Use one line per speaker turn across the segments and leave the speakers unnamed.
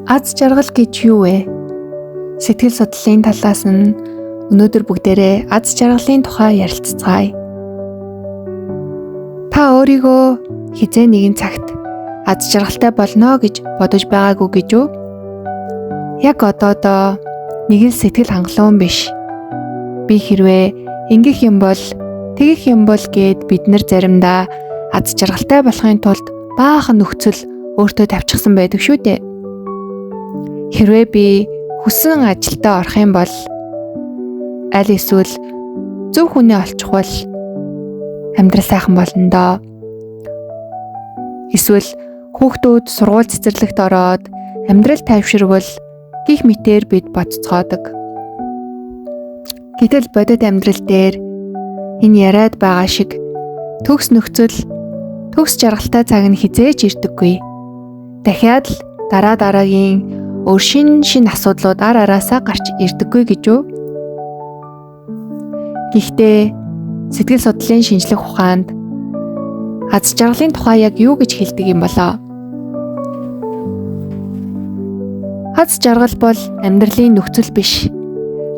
Аз жаргал гэж юу вэ? Сэтгэл судлалын талаас нь өнөөдөр бүгдээрээ аз жаргалын тухай ярилцацгаая. Та өөрийгөө хизээ нэгэн цагт аз жаргалтай болно гэж бодож байгаагүй гэж үү? Яг одоодоо нэг л сэтгэл хангалуун биш. Би хэрвээ ингэх юм бол тэгэх юм бол гэд бид нар заримдаа аз жаргалтай болохын тулд баахан нөхцөл өөртөө тавьчихсан байдаг шүү дээ. Хэрвээ би хүссэн ажилдаа орох юм бол аль эсвэл зөв хүнээ олчихвол амьдрал сайхан болно доо. Эсвэл хүүхдүүд сургууль цэцэрлэгт ороод амьдрал тайвширвал гих мэтээр бид бодцгоодог. Гэтэл бодит амьдрал дээр энэ яриад байгаа шиг төгс нөхцөл, төгс жаргалтай цаг нь хизээж ирдэггүй. Дахиад л дараа дараагийн өөр шин шин асуудлууд ар араасаа гарч ирдэггүй гэж үү? Гэхдээ сэтгэл судлалын шинжлэх ухаанд аз жаргалын тухай яг юу гэж хэлдэг юм болоо? Аз жаргал бол амьдралын нөхцөл биш.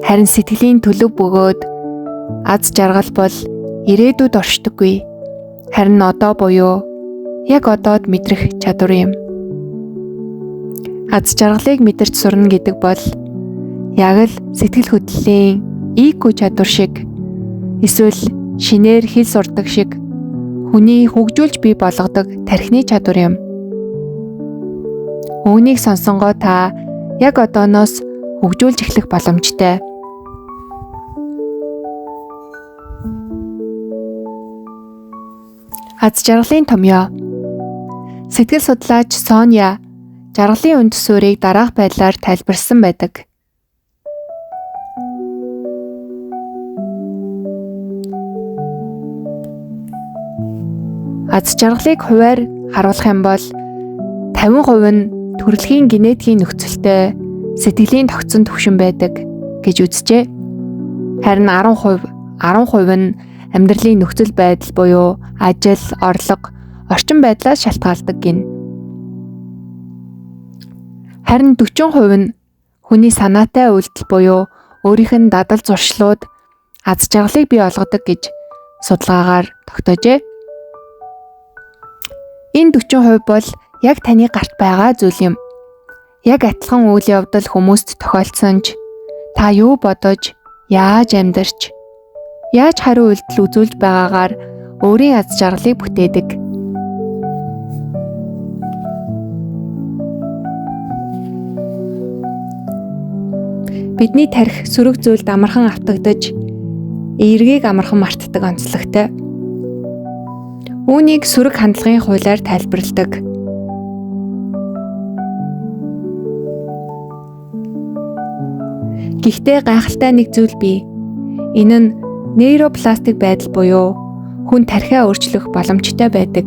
Харин сэтгэлийн төлөв бөгөөд аз жаргал бол ирээдүйд оршдоггүй. Харин одоо буюу яг одоод мэдрэх чадвар юм. Аз жаргалыг мэдэрч сурна гэдэг бол яг л сэтгэл хөдлөлийн IQ чадвар шиг эсвэл шинээр хэл сурдаг шиг хүний хөгжүүлж бий болгодог тархины чадвар юм. Үүнийг сонсонгоо та яг одооноос хөгжүүлж эхлэх боломжтой. Аз жаргалын томьёо. Сэтгэл судлаач Соня жаргалын үндэс суурийг дараах байдлаар тайлбарласан байдаг. Аз жаргалыг хувиар харуулах юм бол 50% нь төрөлхийн генетикийн нөхцөлтэй сэтгэлийн тогтсон түвшин байдаг гэж үзжээ. Харин 10% нь амьдралын нөхцөл байдал буюу ажил, орлого, орчин байдлаас шалтгаалдаг гинэ. Харин 40% нь хүний санаатай үйлдэл буюу өөрийнх нь дадал зуршлууд аз жаргалыг бий болгодог гэж судалгаагаар тогтоожээ. Энэ 40% бол яг таны гарт байгаа зүйл юм. Яг адилхан үйл явдал хүмүүст тохиолдсон ч та юу бодож, яаж амьдарч, яаж хариу үйлдэл үзүүлж байгаагаар өөрийн аз жаргалыг бүтээдэг. Бидний тархи сөрөг зүйлд амархан автагдаж, эергийг амархан мартдаг онцлогтой. Үүнийг сөрөг хандлагын хуулиар тайлбарладаг. Гэхдээ гайхалтай нэг зүйл бий. Энэ нь нейропластик байдал буюу хүн тархиа өөрчлөх боломжтой байдаг.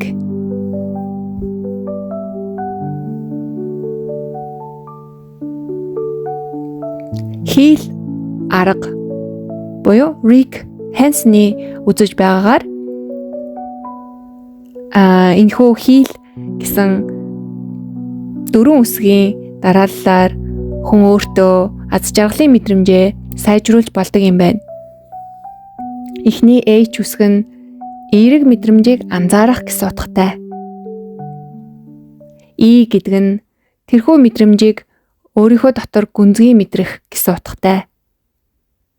Хийл арга буюу Рик Хэнсний үзэж байгаагаар энэхүү хийл гэсэн дөрвөн үсгийн дарааллаар хүн өөртөө аз жаргалын мэдрэмжээ сайжруулж болдог юм байна. Эхний H үсэг нь эерэг мэдрэмжийг анзаарах гэсэн утгатай. E гэдэг нь тэрхүү мэдрэмжийг өөрийнхөө дотор гүнзгий мэдрэх гэсэн утгатай.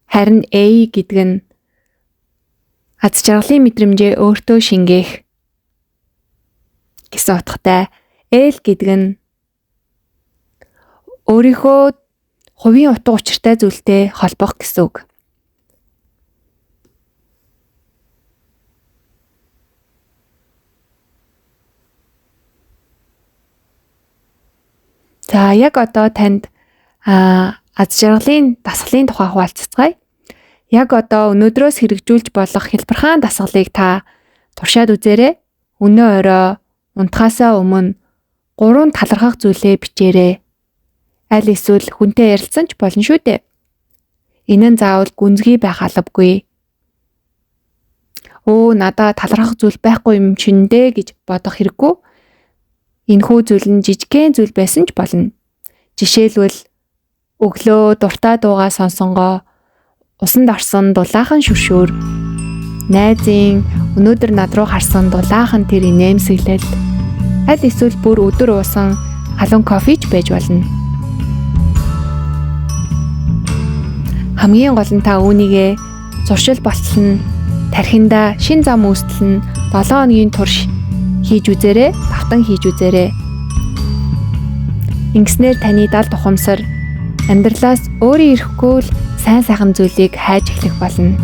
Харин A гэдэг нь аз жаргалын мэдрэмжээ өөртөө шингээх гэсэн утгатай. L гэдэг нь өөрийнхөө хувийн утга учиртай зүйлтэй холбох гэсэн үг. За яг одоо танд аз жаргалын дасгалын тухай хуваалцацгаая. Яг одоо өнөөдрөөс хэрэгжүүлж болох хэлбэрхэн дасгалыг та туршаад үзээрэй. Өнөө орой унтахаасаа өмнө 3 талархах зүйлээ бичээрэй. Аль эсвэл хүнтэй ярилцсан ч болно шүү дээ. Энэ нь заавал гүнзгий байх албагүй. Өө надаа талархах зүйл байхгүй юм чинь дээ гэж бодох хэрэггүй. Энэхүү зүйл нь жижигхэн зүйл байсан ч болно. Жишээлбэл, өглөө дуртай дуугаа сонсонгоо усанд орсон дулаахан шүршүүр, найзын өнөөдөр над руу харсан дулаахан тэр инээмсэглэл, аль эсвэл бүр өдөр уусан халуун кофеч байж болно. Хамгийн гол нь та үүнийгээ зуршил болтол нь тархиндаа шин зам үүстэл нь 7 хоногийн турш хийж үзээрэй, давтан хийж үзээрэй. Ингэснээр таны далд ухамсар амьдралаас өөрийн ирэхгүй л сайн сайхан зүйлийг хайж эхлэх болно.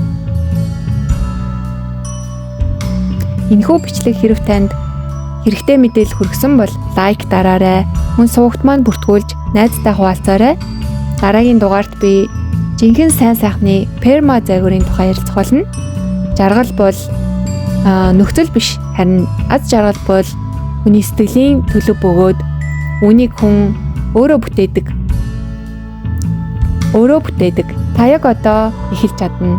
Энэхүү бичлэг хэрв танд хэрэгтэй мэдээлэл хүргэсэн бол лайк дараарай. Мөн сувагт маань бүртгүүлж найзтай хуваалцаарай. Дараагийн дугаарт би жинхэнэ сайн сайхны перма загварын тухай ярилцах болно. Жаргал бол нөхцөл биш, харин аз жаргал бол хүний сэтгэлийн төлөв бөгөөд үүнийг хүн өөрөө бүтээдэг. Өөрөө бүтээдэг. Та яг одоо эхэлж чадна.